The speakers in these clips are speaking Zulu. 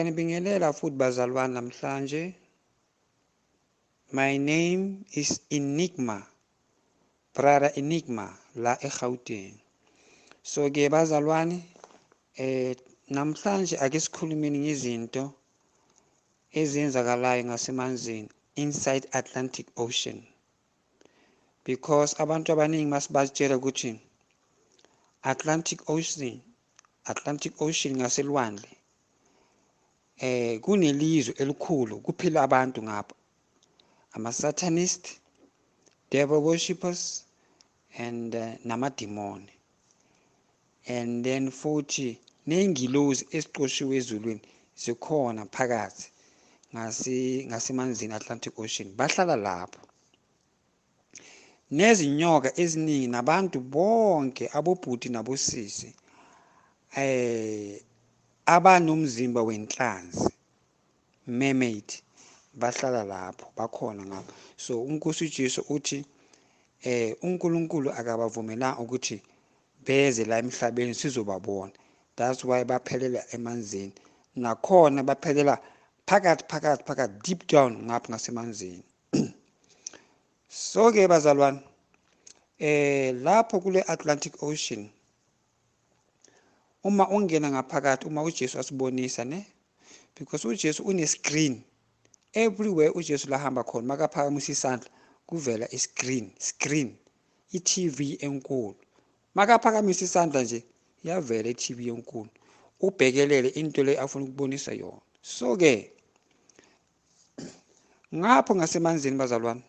Ngiyanibingelela futhi bazalwane namhlanje. My name is Enigma, Brother Enigma la eGauteng. So ke bazalwane, namhlanje ake sikhulumeni ngezinto ezenzakalayo ngasemanzini inside Atlantic Ocean. Because abantu abaningi masibatshela ukuthi Atlantic Ocean ngaselwandle kunelizwe elikhulu kuphila abantu ngapha, ama-satanist, devil worshippers and namadimoni, and then futhi ney'ngilozi eziqoshiwe ezulwini zikhona phakathi ngasemanzini Atlantic Ocean, bahlala lapho. Nezinyoka eziningi nabantu bonke abobhuti nabosisi abanomzimba wenhlanzi, mermaid, bahlala lapho, bakhona ngapha. So uNkosi uJesu uthi uNkulunkulu akabavumelanga ukuthi beze la emhlabeni sizobabona. That's why baphelela emanzini, nakhona baphelela phakathi deep down ngapha ngasemanzini. So ke bazalwane, lapho kule Atlantic Ocean uma ungena ngaphakathi, uma uJesu asibonisa ne, because uJesu une screen everywhere uJesu lahamba khona, makaphakamisa isandla kuvela iscreen, i-TV enkulu. Makaphakamisa isandla nje iyavela i-TV enkulu, ubhekelele into le afuna ukubonisa yona. So ke ngapho ngasemanzini bazalwane,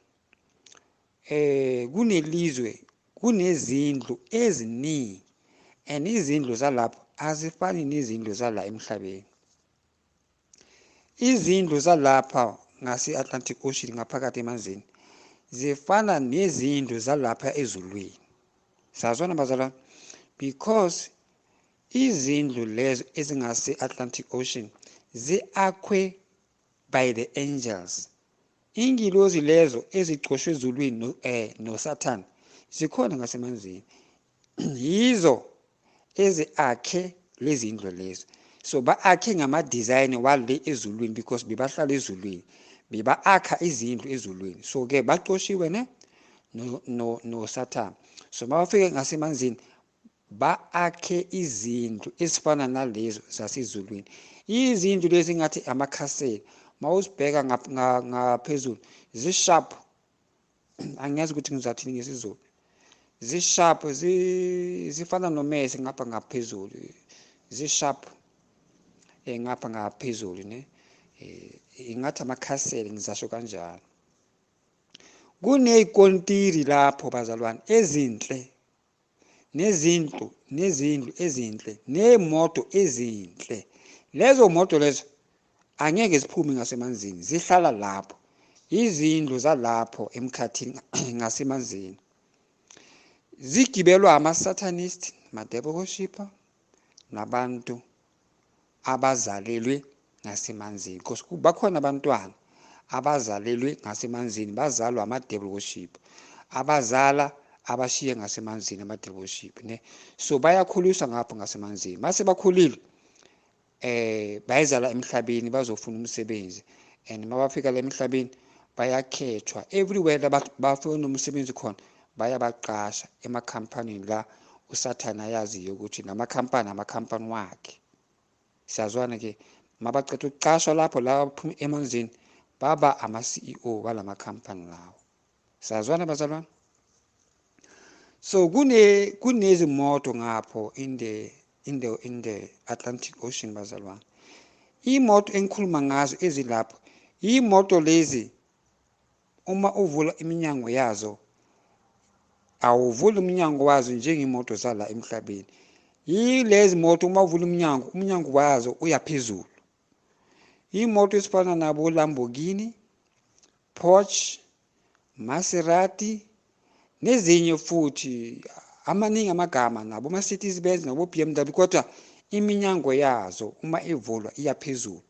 kunelizwe, kunezindlu eziningi, and izindlu zalapho azifani nezindlu zala emhlabeni. Izindlu zalapha ngase-Atlantic Ocean ngaphakathi emanzini zifana nezindlu zalapha ezulwini. Sazona bazalwane, because izindlu lezo ezingase-Atlantic Ocean zi-akhwe by the angels. Ingilozi lezo ezicoshwe ezulwini noSathane zikhona ngasemanzini, yizo ezi-akhe lezindlu lezo. So ba-akhe ngama-design wale ezulwini because bebahlala ezulwini, beba-akha izindlu ezulwini. So ke bacoshiwe ne noSathane. So mabafike ngasemanzini ba-akhe izindlu ezifana nalezo zasezulwini. Izindlu lezi ngathi amakhaseli, mawuzibheka ngaphezulu zi-sharp, angiyazi ukuthi ngizathini ngesiZulu, zi-sharp, zifana nomese ngapha ngaphezulu, zi-sharp ngapha ngaphezulu ne, ingathi amakhaseli, ngizasho kanjalo. Kuney'kontiri lapho bazalwane ezinhle, nezindlu ezinhle, nemoto ezinhle. Lezo moto lezo angeke ziphume ngasemanzini, zihlala lapho. Izindlu zalapho emkhathini ngasemanzini zigibelwa ama-satanist, ama-devil worshipper nabantu abazalelwe ngasemanzini. Because bakhona abantwana abazalelwe ngasemanzini, bazalwa ama-devil worship, abazala abashiye ngasemanzini ama-devil worship ne. So bayakhuliswa ngapho ngasemanzini, mase bakhulile bayizala emhlabeni, bazofuna umsebenzi, and mabafika la emhlabeni bayakhethwa everywhere la bafuna umsebenzi khona, bayabaqasha emakhampanini la uSathane ayaziyo ukuthi namakhampani amakhampani wakhe. Siyazwana ke, mabaqeda ukuqashwa lapho la baphuma emanzini baba ama-CEO balamakhampani lawo. Siyazwana bazalwane? So kunezimoto ngapho in the Atlantic Ocean bazalwane. Imoto engikhuluma ngazo ezilapho, imoto lezi uma uvula iminyango yazo, awuvuli umnyango wazo njengemoto zala emhlabeni. Yilezi moto uma uvula umnyango wazo uyaphezulu. Imoto ezifana nabo Lamborghini, Porsche, Maserati nezinye futhi, amaningi amagama, nabo Mercedes Benz nabo BMW, kodwa iminyango yazo uma ivulwa iyaphezulu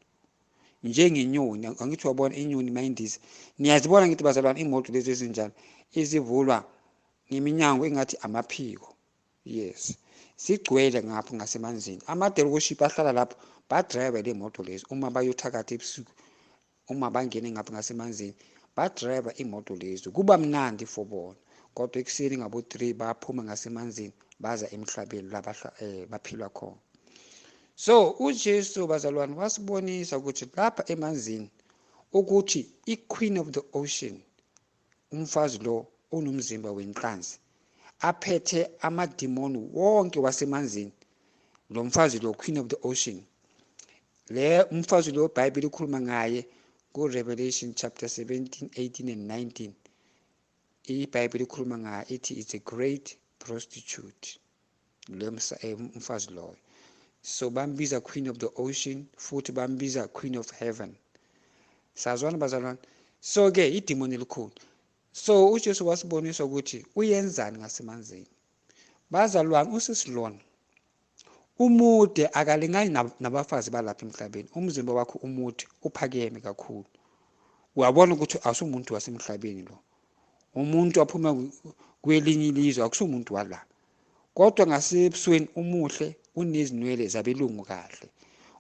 njengenyoni. Angithi wabona inyoni mayindiza, niyazibona ngithi bazalwane imoto lezi ezinjalo ezivulwa ngeminyango engathi amaphiko. Yes. Sigcwele ngapho ngasemanzini. Ama-devil worship ahlala lapho, badrive le moto lezi uma bayothakatha ebusuku, uma bangene ngapho ngasemanzini badrive imoto lezi, kuba mnandi for bona. Kodwa ekuseni ngabo-3 baphuma ngasemanzini baza emhlabeni la baphilwa khona. So uJesu bazalwane wasibonisa ukuthi lapha emanzini ukuthi i-Queen of the Ocean, umfazi lo onomzimba wenhlanzi aphethe amadimoni wonke wasemanzini, lo mfazi lo Queen of the Ocean, le umfazi lo iBhayibheli ikhuluma ngaye ku-Revelation chapter 17, 18 and 19. iBhayibheli ikhuluma ngaye ithi it's a great prostitute, lo mfazi loyo. So bambiza Queen of the Ocean, futhi bambiza Queen of Heaven. Sazwana bazalwane? So ke idimoni elikhulu. So uJesu wasibonisa ukuthi uyenzani ngasemanzini. Bazalwane, usisilona umude, akalingani nabafazi balapha emhlabeni. Umzimba wakho umude, uphakeme kakhulu, uyabona ukuthi asumuntu wasemhlabeni lo, umuntu aphuma kwelinye ilizwe, akusumuntu wala. Kodwa ngasebusweni umuhle, unezinwele zabelungu kahle,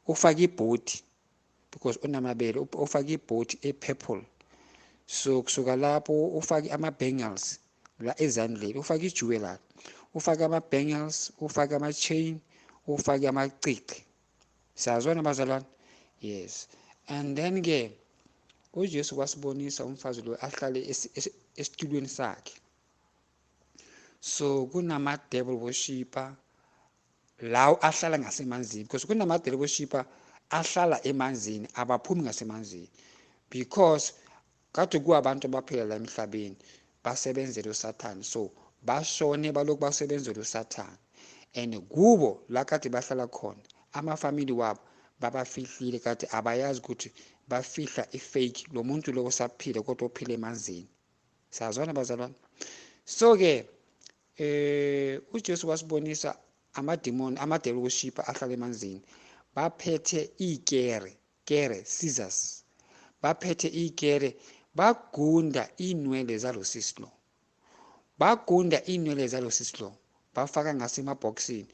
ufake ibhodi because unamabele, ufake ibhodi e-purple. So kusuka lapho ufake ama-bangles la ezandleni, ufake ijewelry, ufake ama-bangles, ufake ama-chain, ufake amacici. Siyazwana bazalwane? Yes. And then ke uJesu wasibonisa umfazi lo ahlale esitulweni sakhe. So kunama-devil worshipper lawo ahlala ngasemanzini, because kunama-devil worshipper ahlala emanzini, abaphumi ngasemanzini, because kade kuwabantu abaphila la emhlabeni basebenzele uSathane. So bashone balokhu basebenzele uSathane, and kubo la kade bahlala khona amafamili wabo babafihlile, kade abayazi ukuthi bafihla i-fake lo muntu lo osaphila kodwa ophila emanzini. Siyazwana bazalwane? So ke uJesu wasibonisa amadimoni, ama-devil worshipper ahlala emanzini, baphethe ikere, kere scissors, baphethe ikere, bagunda inwele zalo sisi lo, bagunda inwele zalo sisi lo, bafaka ngasemabhokisini,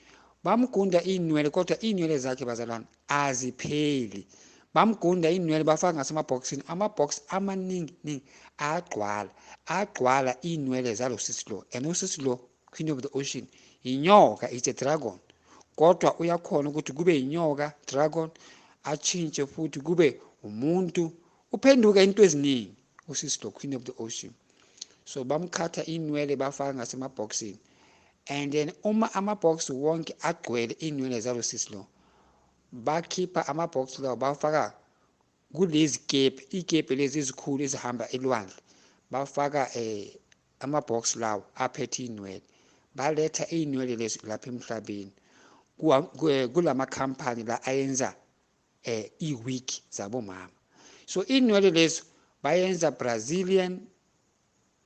bamgunda inwele, kodwa inwele zakhe bazalwane azipheli. Bamgunda inwele bafaka ngasemabhokisini, amabhox amaningi ningi agcwala, agcwala inwele zalo sisi lo. And usisi lo Queen of the Ocean inyoka, it's a dragon, kodwa uyakhona ukuthi kube inyoka dragon, atshintshe futhi kube umuntu, uphenduka into eziningi usisi lo Queen of the Ocean. So bamkhatha inwele bafaka ngasemabhokisini, and then uma amabox wonke agcwele inwele zalo sisi lo, bakhipha amabox lawo bafaka kulezi kephe, ikephe lezi ezikhulu ezihamba elwandle, bafaka amabox lawo aphethe inwele, baletha inwele lezi lapha emhlabeni kulama company la ayenza i-wig zabomama. So inwele lezo bayenza Brazilian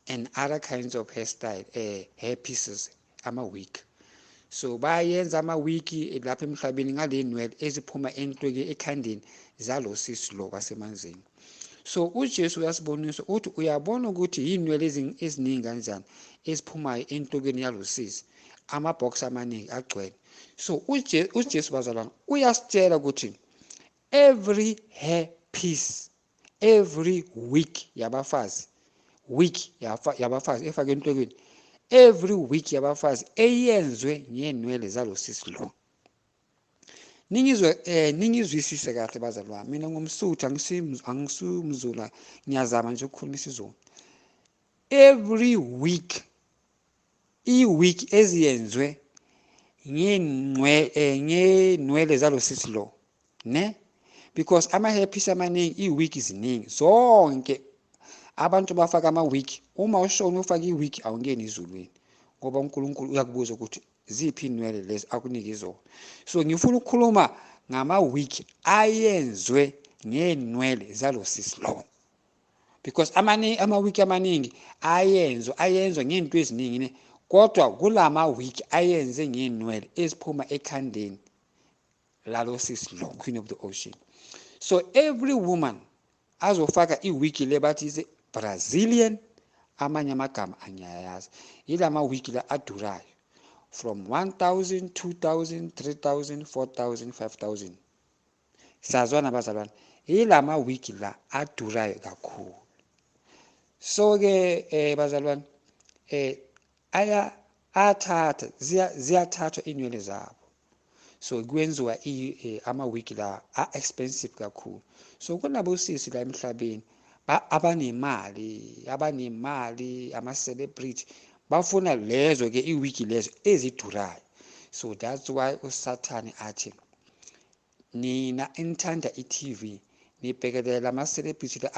and other kinds of hairstyle, hair pieces, ama-wig. So bayenza ama-wig lapha emhlabeni ngale nwele eziphuma entweke ekhandeni zalo sisi lo wasemanzini. So uJesu uyasibonisa uthi uyabona ukuthi yinwele eziningi kanjani eziphumayo entokeni yalo sisi, amabox amaningi agcwele. So uJesu bazalwane uyasitshela ukuthi every hair piece, every week yabafazi, week yabafazi efake entokeni, every week yabafazi eyenzwe ngenwele zalo sisi lo. Ningizwe ningizwisise kahle bazalwane, mina ngumSuthu, angisumZulu, ngiyazama nje ukukhuluma isiZulu. Every week, i-week eziyenzwe ngenwele zalo sisi lo, ne? Because ama-hair piece amaningi, i-week ziningi zonke, abantu bafaka ama-week. Uma ushona ufaka i-week awungeni ezulwini, ngoba uNkulunkulu uyakubuza ukuthi ziphi inwele lezi akunike izona. So ngifuna ukukhuluma ngama-week ayenzwe ngenwele zalo sisi lo, because ama-week amaningi ayenzwa ngento eziningi ne, kodwa kulama week ayenze ngenwele eziphuma ekhandeni lalo sisi lo, Queen of the Ocean. So every woman azofaka i-wig le bathi ise Brazilian, amanye amagama angiyayazi, yilama wig la adurayo. from 1000, 2000, 3000, 4000, 5000. Sazwana bazalwane, yilama wig la adurayo kakhulu. So ke bazalwane, aya athatha ziyathathwa inwele zabo, so kwenziwa ama wig la a expensive kakhulu. So kunabosisi la emhlabeni abanemali ama celebrity bafuna lezo ke iwig lezo ezidurayo. So that's why uSathane athi nina enithanda i-TV nibhekelela ama celebrity la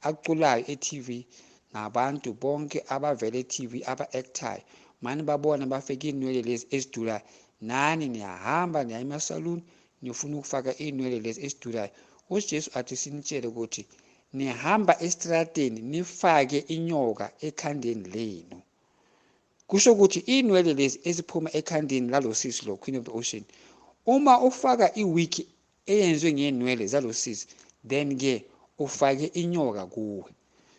aculayo e-TV nabantu bonke abavele e-TV aba-actayo, mani babona bafike inwele lezi ezidurayo, nani niyahamba niya emasaluni nifuna ukufaka inwele lezi ezidurayo. UJesu athi sinitshele ukuthi nihamba estradeni nifake inyoka ekhandeni lenu. Kusho ukuthi inwele lezi eziphuma ekhandeni lalosisi lo Queen of the Ocean, uma ufaka iwig eyenziwe ngenwele zalosisi, then ke ufake inyoka kuwe.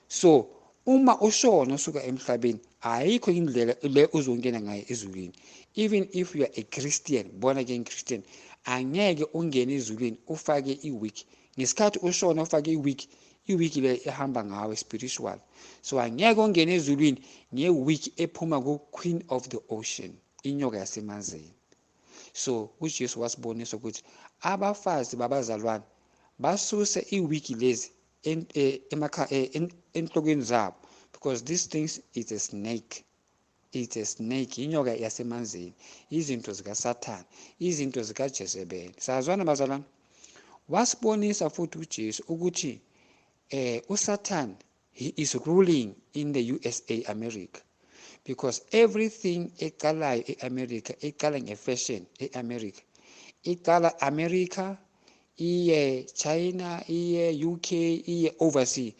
So uma ushona usuka emhlabeni, ayikho indlela le uzongena ngayo ezulwini. Even if you are a Christian, born again Christian, angeke ungene ezulwini ufake iwig. Ngesikhathi ushona ufake iwig, iwig le ehamba ngawe spiritual. So angeke ungene ezulwini ngewig ephuma ku Queen of the Ocean, inyoka yasemanzini. So uJesu wasibonisa ukuthi abafazi babazalwane basuse iwig lezi enhlokweni zabo, because these things is a snake. It's a snake, inyoka yasemanzini, izinto zikaSathane, izinto zikaJezebel. Sazwana bazalwane? Wasibonisa futhi uJesu ukuthi uSathane, he is ruling in the USA America, because everything eqalayo eAmerica iqala ngefashion. eAmerica iqala America, iye China, iye UK, iye overseas.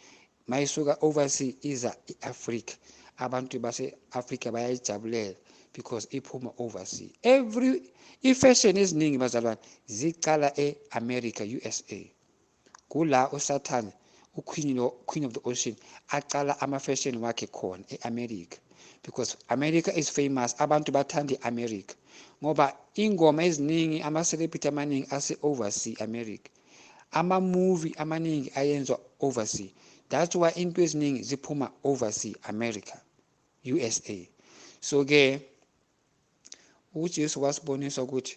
Mayisuka overseas iza eAfrica, abantu base-Africa bayayijabulela because iphuma overseas. Every ifashion eziningi bazalwane ziqala eAmerica, USA. Kula uSathane uQueen lo Queen of the Ocean aqala ama fashion wakhe khona eAmerica, because America is famous, abantu bathanda iAmerica ngoba ingoma eziningi, ama celebrity amaningi ase overseas America, ama movie amaningi ayenzwa overseas. That's why into eziningi ziphuma overseas America, USA. So ke uJesu wasibonisa ukuthi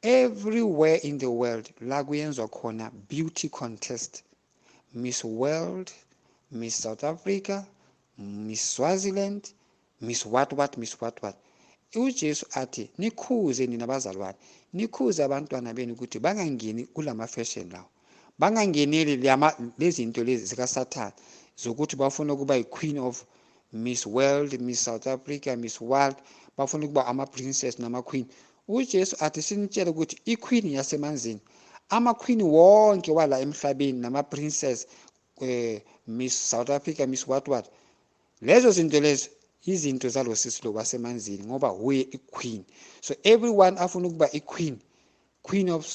everywhere in the world la kuyenzwa khona beauty contest, Miss World, Miss South Africa, Miss Swaziland, Miss what what, Miss what what, uJesu athi nikhuze nina bazalwane, nikhuze abantwana benu ukuthi bangangeni kulama fashion lawo, bangangeneli lezinto lezi zikaSathane zokuthi bafuna ukuba yi-Queen of Miss World, Miss South Africa, Miss World, bafuna ukuba ama-princess nama-queen. uJesu athi sinitshele ukuthi i-queen yasemanzini, ama-queen wonke wala emhlabeni nama-princess, Miss South Africa, Miss what what, lezo zinto lezo izinto zalosisi lo wasemanzini, ngoba uye i-queen. So everyone afuna ukuba i-queen, Queen of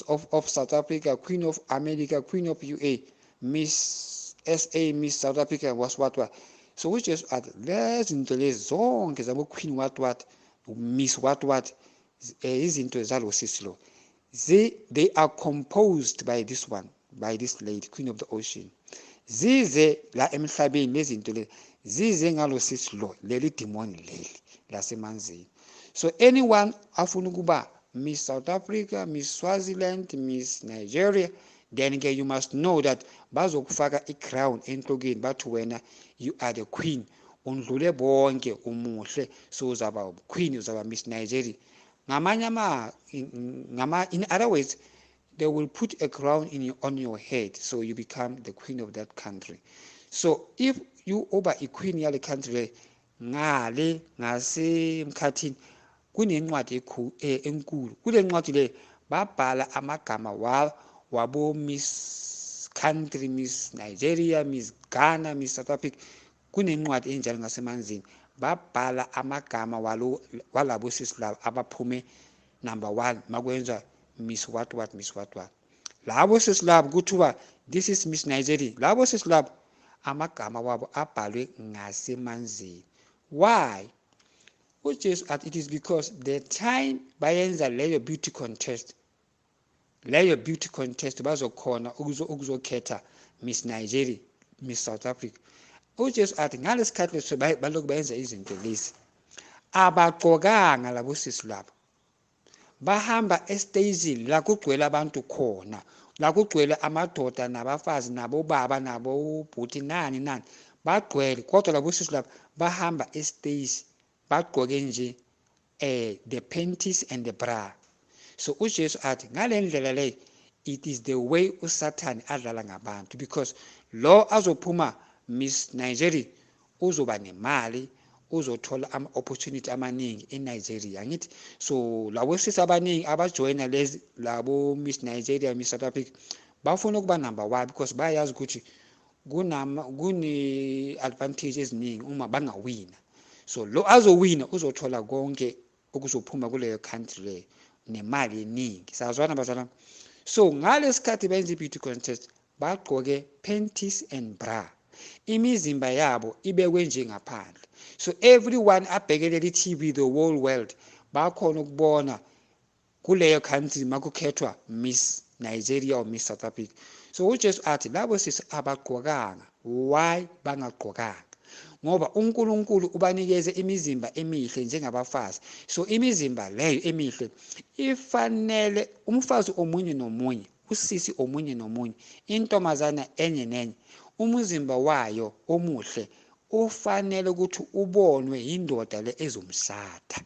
South Africa, Queen of America, Queen of UA, Miss SA, Miss South Africa, was what what. So uJesu athi lezi zinto lezi zonke zabo Queen what what, Miss what what, izinto zalosisi lo, they are composed by this one, by this lady, Queen of the Ocean. Zize la emhlabeni lezi zinto lezi zize ngalosisi lo, leli demon leli lasemanzini. So anyone afuna ukuba Miss South Africa, Miss Swaziland, Miss Nigeria, then ke you must know that bazokufaka i-crown enhlokweni, bathi wena you are the queen, undlule bonke, umuhle, so uzaba queen, uzaba Miss Nigeria. Ngamanye ama in other words, they will put a crown on your head, so you become the queen of that country. So if you oba i-queen yale country, ngale ngasemkhathini kunencwadi enkulu. Kule ncwadi le babhala amagama wabo Miss Country, Miss Nigeria, Miss Ghana, Miss South Africa. Kunencwadi enjalo ngasemanzini, babhala amagama walabo sisi laba abaphume number 1 makwenza Miss what what, Miss what what. Labo sisi labo kuthiwa this is Miss Nigeria, labo sisi labo amagama wabo abhalwe ngasemanzini. Why? UJesu athi it is because the time bayenza leyo beauty contest, leyo beauty contest bazokhona ukuzokhetha Miss Nigeria, Miss South Africa. UJesu athi ngalesikhathi leso balokhu bayenza izinto lezi, abagqokanga labo sisi labo, bahamba esteyizini la kugcwele abantu khona, la kugcwele amadoda nabafazi nabobaba nabobhuti nani nani, bagcwele. Kodwa labo sisi labo bahamba esteyiji bagqoke nje the panties and the bra. So uJesu athi ngale ndlela leyo, it is the way uSathane adlala ngabantu, because lo azophuma Miss Nigeria uzoba nemali, uzothola ama-opportunity amaningi eNigeria, angithi? So labo sisi abaningi abajoyina lezi labo Miss Nigeria, Miss South Africa, bafuna ukuba number one because bayazi ukuthi kune-advantage eziningi uma bangawina. So lo azowina uzothola konke okuzophuma kuleyo country leyo nemali eningi. Sazwana bazalwane? So ngalesikhathi benza i-beauty contest, bagqoke panties and bra, imizimba yabo ibekwe nje ngaphandle. So everyone abhekelele i-TV, the whole world bakhona ukubona kuleyo country makukhethwa Miss Nigeria or Miss South Africa. So uJesu athi labo sisi abagqokanga. Why bangagqokanga? Ngoba uNkulunkulu ubanikeze imizimba emihle njengabafazi. So imizimba leyo emihle ifanele umfazi omunye nomunye, usisi omunye nomunye, intombazana enye nenye, umzimba wayo omuhle ufanele ukuthi ubonwe yindoda le ezomshada.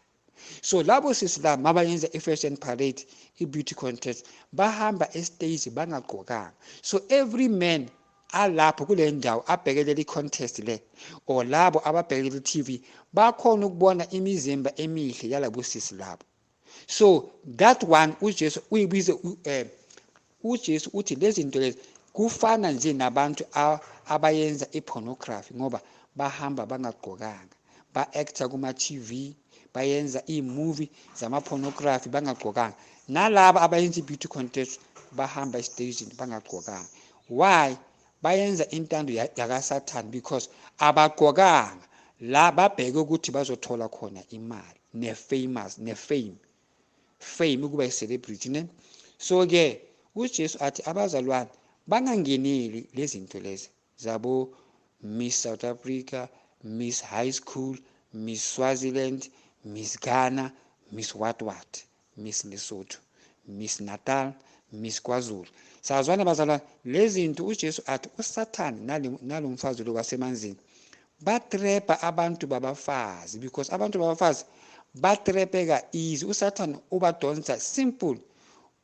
So labo sisi laba mabayenza i-fashion parade, i-beauty contest, bahamba estage bangagqokanga. So every man alapho kule ndawo abhekelele i-contest le, or labo ababhekelele i-TV, bakhona ukubona imizimba emihle yalabo sisi labo. So that one uJesu uyibize, uJesu uthi lezi zinto lezi kufana nje nabantu abayenza i-pornography, ngoba bahamba bangagqokanga, ba-acta kuma-TV, bayenza iy'movie zama-pornography bangagqokanga. Nalaba abayenza i-beauty contest bahamba esitejini bangagqokanga. Why? Bayenza intando yakaSathane because abagqokanga la babheke ukuthi bazothola khona imali ne-famous ne-fame, fame ukuba i-celebrity ne. So-ke uJesu athi abazalwane bangangeneli lezi zinto lezi zabo Miss South Africa, Miss High School, Miss Swaziland, Miss Ghana, Miss what what, Miss Lesotho, Miss Natal, Miss KwaZulu. Sazwana bazalwane? Lezi zinto uJesu athi uSathane nalo mfazi lo wasemanzini batrepa abantu babafazi, because abantu babafazi batrepeka easy. USathane ubadonsa simple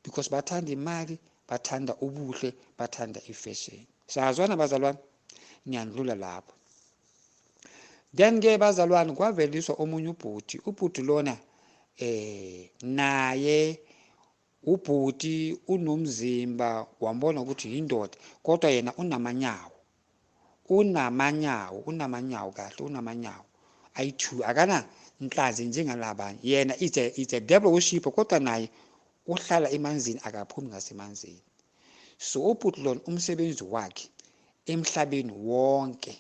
because bathanda imali, bathanda ubuhle, bathanda ifashion. Sazwana bazalwane? Ngiyandlula lapho. Then ke bazalwane, kwaveliswa omunye ubhuti. Ubhuti lona naye ubhuti unomzimba, wambona ukuthi yindoda, kodwa yena unamanyawo, unamanyawo, unamanyawo kahle, unamanyawo ayi-two, akana nhlanzi njengalabanye. Yena it's a devil worshipper, kodwa naye uhlala emanzini, akaphumi ngasemanzini. So ubhuti lona umsebenzi wakhe emhlabeni wonke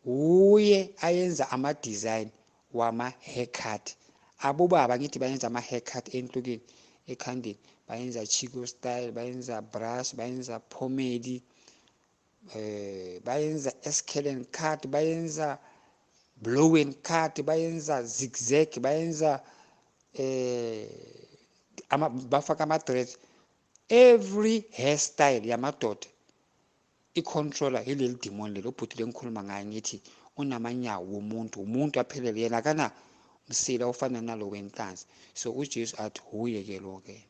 uye ayenza ama-design wama-haircut. Abobaba ngithi bayenza ama-haircut enhlokweni, ekhandeni, bayenza chico style, bayenza brush, bayenza pomade, bayenza escalene cut, bayenza blow and cut, bayenza zigzag, bayenza ama bafaka ama-dreads. Every hairstyle yamadoda i-controller yileli demon leli. Ubhuti le ngikhuluma ngayo, ngithi unamanyawo womuntu, umuntu aphelele, yena akana msila ofana nalo wenhlanzi. So uJesu athi huye ke lo ke,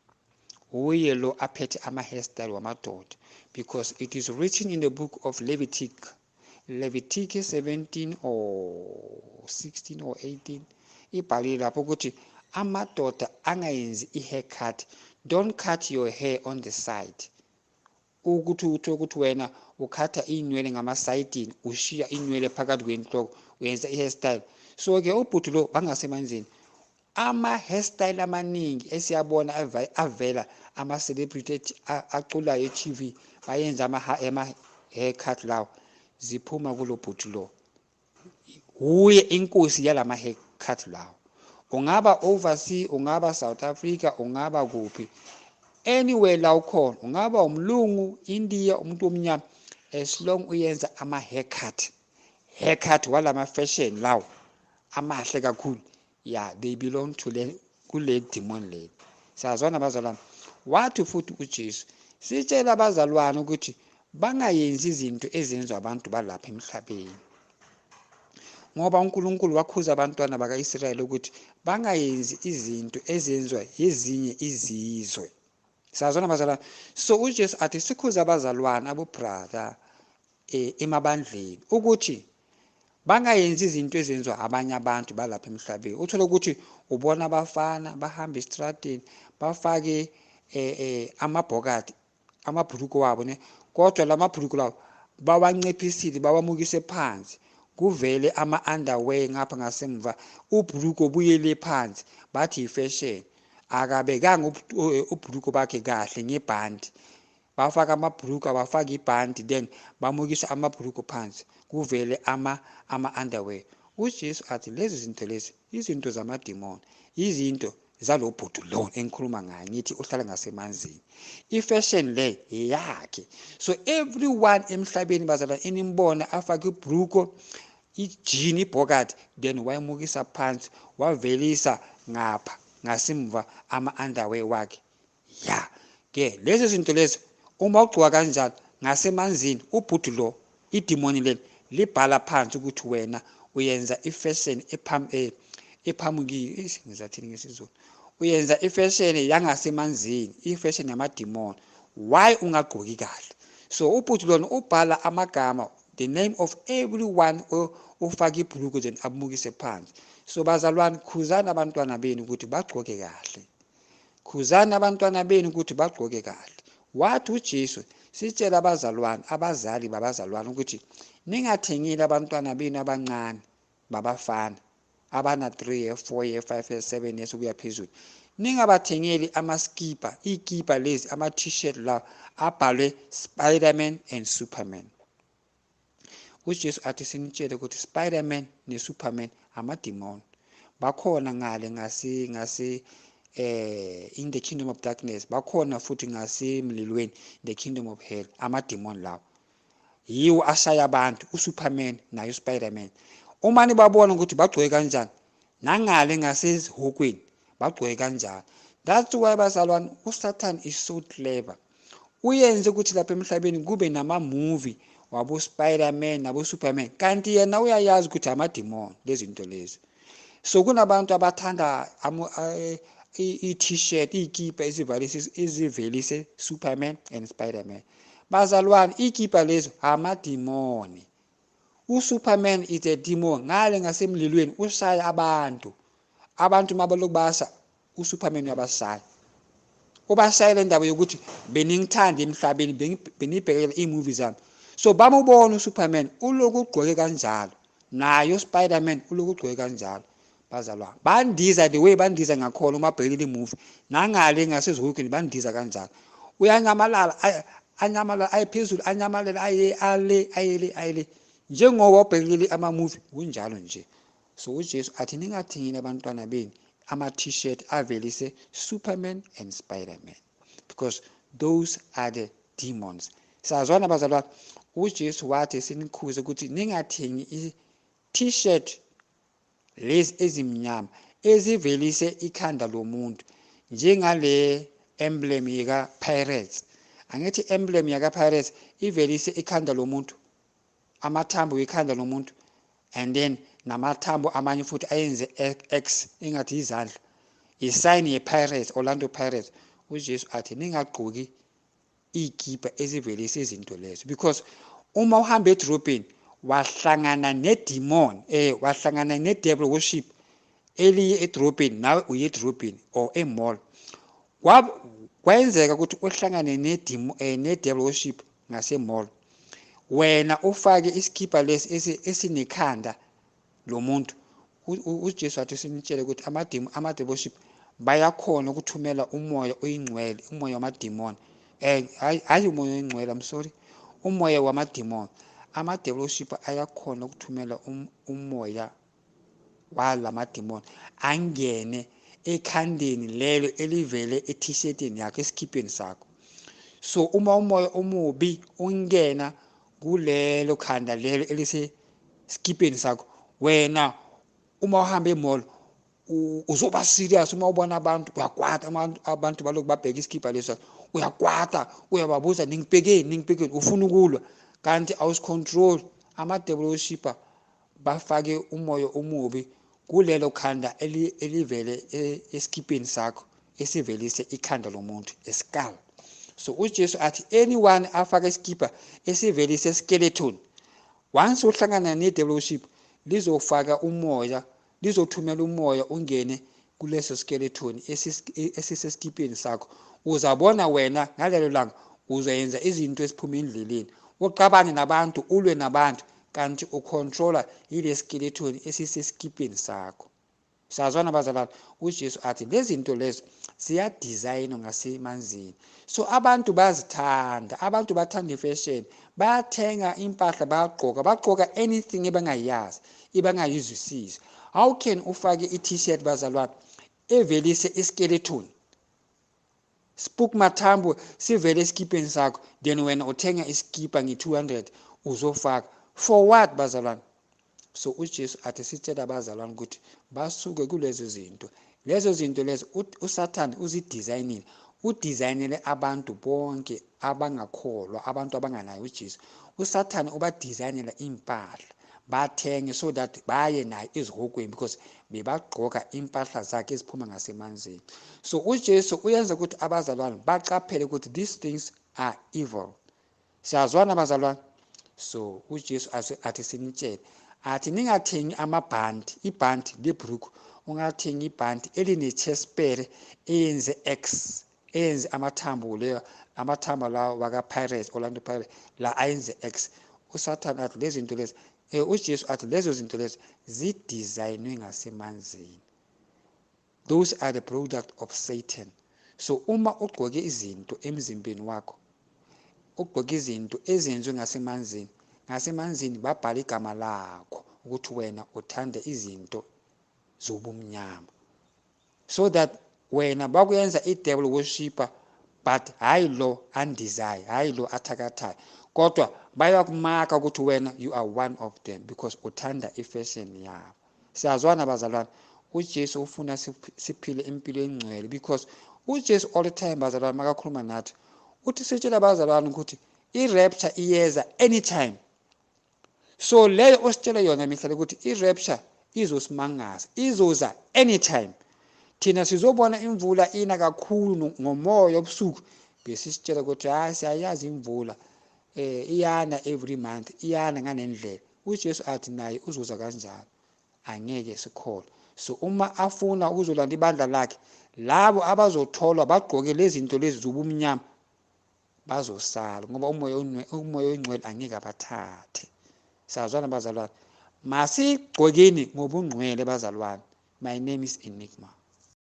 uye lo aphethe ama-hairstyle wamadoda, because it is written in the book of Leviticus, Leviticus 17 or 16 or 18, ibhalile lapho ukuthi amadoda angayenzi i-haircut. Don't cut your hair on the side, ukuthi uthi ukuthi wena ukhatha iy'nwele ngamasayidini, ushiya iy'nwele phakathi kwenhloko, uyenza i-hairstyle. So-ke ubhuti lo bangasemanzini, ama-hairstyle amaningi esiyabona avela ama-celebrity aculayo e-TV, bayenza ama-haircut lawo, ziphuma kulo bhuti lo. Uye inkosi yalama haircut lawo. Ungaba overseas, ungaba South Africa, ungaba kuphi, anywhere la ukhona, ungaba umlungu, India, umuntu omnyama, as long uyenza ama haircut, haircut walama fashion lawo amahle kakhulu, yeah, they belong to le kule demon le. Siyazwana bazalwane? Wathi futhi uJesu sitshela abazalwane ukuthi bangayenzi izinto ezenziwa abantu balapha emhlabeni, ngoba uNkulunkulu wakhuza abantwana bakaIsrayeli ukuthi bangayenzi izinto ezenziwa yezinye izizwe. Siyazwana bazalwane? So uJesu athi sikhuza abazalwane, abo brother emabandleni ukuthi bangayenzi izinto ezenziwa abanye abantu balapha emhlabeni. Uthole ukuthi ubona abafana bahamba estradini bafake amabhokadi, amabhuluko wabo ne, kodwa lamabhuluko lawo bawanciphisile, bawamukise phansi, kuvele ama-underwear ngapha ngasemva, ubhuluko buyele phansi, bathi i-fashion. Akabekanga ubhuluko bakhe kahle ngebhandi, bafaka amabhuluko, abafaka ibhandi, then bamukisa amabhuluko phansi, kuvele ama-underwear. UJesu athi lezi zinto lezi izinto zamadimoni, izinto zalo bhuti lo engikhuluma ngaye, ngithi uhlala ngasemanzini, i-fashion le yakhe. So everyone emhlabeni bazalwane enimbona afake ibhuluko, ijini, ibhokadi, then wayemukisa phansi, wavelisa ngapha ngasimva ama-underwear wakhe, ya ke lezi zinto lezi uma ugcoka kanjalo ngasemanzini, ubhuti lo, idimoni leli libhala phansi ukuthi wena uyenza i-fashion ephamukile, ngizathini ngesiZulu, uyenza i-fashion yangasemanzini, i-fashion yamadimoni, why ungagqoki kahle? So ubhuti lona ubhala amagama, the name of everyone ufaka ibhuluko then abumukise phansi. So bazalwane, khuzani abantwana benu ukuthi bagqoke kahle, khuzani abantwana benu ukuthi bagqoke kahle. Wathi uJesu sitshela abazalwane, abazali babazalwane, ukuthi ningathengeli abantwana benu abancane babafana abana 3 year, 4 year, 5 year, 7 years ukuya phezulu, ningabathengeli amaskipa, ikipa lezi, ama-t-shirt lawa abhalwe Spiderman and Superman. UJesu athi sinitshele ukuthi Spiderman neSuperman amadimoni, bakhona ngale ngase in the kingdom of darkness, bakhona futhi ngasemlilweni, the kingdom of hell. Amadimoni lawo yiwo ashaya abantu, uSuperman naye uSpiderman. Uma nibabona ukuthi bagcoke kanjani, nangale ngasezihokweni bagcoke kanjani. That's why bazalwane, uSatan is so clever, uyenze ukuthi lapha emhlabeni kube nama-movie wabo Spider-Man nabo Superman, kanti yena uyayazi ukuthi amadimoni lezi zinto lezi. So kunabantu abathanda i-t-shirt, iy'kipa ezivelise Superman and Spider-Man. Bazalwane, iy'kipa lezo amadimoni. uSuperman is a demon ngale ngasemlilweni, ushaya abantu. Abantu mabaloku basha, uSuperman uyabashaya, ubashayela indaba yokuthi beningithanda emhlabeni, benibhekela iy'movie zami. So bamubona uSuperman uloku ugqoke kanjalo, naye uSpiderman uloku ugqoke kanjalo. Bazalwane, bandiza the way bandiza ngakhona uma bhekile imovie, nangale ngasezihokweni bandiza kanjalo. Uyanyamalala, anyamalala aye phezulu, anyamalala aye ale ayele ayele, njengoba ubhekile ama-movie kunjalo nje. So uJesu athi ningathengeli abantwana benu ama-t-shirt avelise Superman and Spiderman, because those are the demons. Sazwana bazalwane? UJesu wathi sinikhuze ukuthi ningathengi i-t-shirt lezi ezimnyama ezivelise ikhanda lomuntu, njengale emblem yika Pirates. Angithi emblem yaka Pirates ivelise ikhanda lomuntu, amathambo wekhanda lomuntu, and then namathambo amanye futhi ayenze X engathi izandla, isign ye-Pirates, Orlando Pirates. UJesu athi ningagqoki iy'kipa ezivelise izinto lezo, because uma uhamba edrobheni wahlangana nedemon, wahlangana ne-devil worship eliye edrobheni, nawe uye edrobheni or e-mall, kwenzeka ukuthi uhlangane ne-devil worship ngase-mall, wena ufake iskipa lesi esinekhanda lomuntu, uJesu wathi sinitshele ukuthi ama-devil worship bayakhona ukuthumela umoya oyingcwele, umoya wamadimoni, hayi umoya oyingcwele, I'm sorry, umoya wamadimoni. Ama-devil worship ayakhona ukuthumela umoya walamadimoni angene ekhandeni lelo elivele e-t-shirtini yakho, esikhipeni sakho. So uma umoya omubi ungena kulelo khanda lelo elisesikipeni sakho, wena uma uhamba e-mall uzoba serious. Uma ubona abantu uyakwata, abantu balokhu babheka isikibha leso, uyakwata, uyababuza ningibhekeni, ningibhekeni, ufuna ukulwa, kanti awusicontrol. Ama-devil worshipper bafake umoya omubi kulelo khanda elivele esikipeni sakho, esivelise ikhanda lomuntu, a-skull. So uJesu athi anyone afake isikibha esivelise skeleton, once uhlangana ne-devil worship, lizofaka umoya, lizothumela umoya ungene kuleso skeleton esisesikipeni sakho. Uzabona wena ngalelo langa uzoyenza izinto eziphuma endleleni, uxabane nabantu, ulwe nabantu, kanti ucontrola yile skeleton esisesikipeni sakho. Siyazwana bazalwane? UJesu athi lezi zinto lezo ziyadesignwa ngasemanzini. So abantu bazithanda, abantu bathanda ifashion, bayathenga impahla, bayagqoka, bagqoka anything ebangayazi, ebangayizwisisi. How can ufake i-t-shirt bazalwane evelise iskeleton, spook mathambo sivele esikipeni sakho, then wena uthenga iskipa nge-200 uzofaka for what bazalwane? So uJesu athi sitshela abazalwane ukuthi basuke kulezo zinto, lezo zinto lezo uSathane uzidesignile, udesignele abantu bonke abangakholwa, abantu abanganayo uJesu. uSathane ubadesignela impahla bathenge so that baye naye ezihogweni, because bebagqoka impahla zakhe eziphuma ngasemanzini. So uJesu uyenza ukuthi abazalwane baqaphele ukuthi these things are evil. Siyazwana bazalwane? So uJesu athi sinitshele, athi ningathengi amabhanti, ibhanti lebhruku, ungathengi ibhanti eline-chespere eyenze X, eyenze amathambo leyo, amathambo lawo waka-Pirates, Orlando Pirates la ayenze X. uSathane athi lezi zinto lezi, uJesu athi lezo zinto lezo zidesignwe ngasemanzini. Those are the product of Satan. So uma ugqoke izinto emzimbeni wakho, ugqoke izinto ezenziwe ngasemanzini, ngasemanzini babhala igama lakho ukuthi wena uthanda izinto zobumnyama, so that wena bakuyenza i-devil worshipper, but hayi lo andizayo, hayi lo athakathayo, kodwa bayakumaka ukuthi wena you are one of them because uthanda ifashion yabo. Siyazwana bazalwane? uJesu ufuna siphile impilo engcwele, because uJesu all the time bazalwane makakhuluma nathi uthi sitshela abazalwane ukuthi i-rapture iyeza anytime. So leyo ositshela yona mihla ukuthi i-rapture izosimangaza, izoza anytime. Thina sizobona imvula ina kakhulu ngomoya obusuku, besisitshela ukuthi hayi siyayazi imvula iyana every month, iyana nganendlela. uJesu athi naye uzoza kanjalo, angeke sikholwe. So uma afuna ukuzolanda ibandla lakhe, labo abazotholwa bagqoke lezi zinto lezi zobumnyama bazosala, ngoba umoya oyingcwele angeke abathathe. Siyazwana bazalwane? Masigqokeni ngobungcwele bazalwane. My name is Enigma.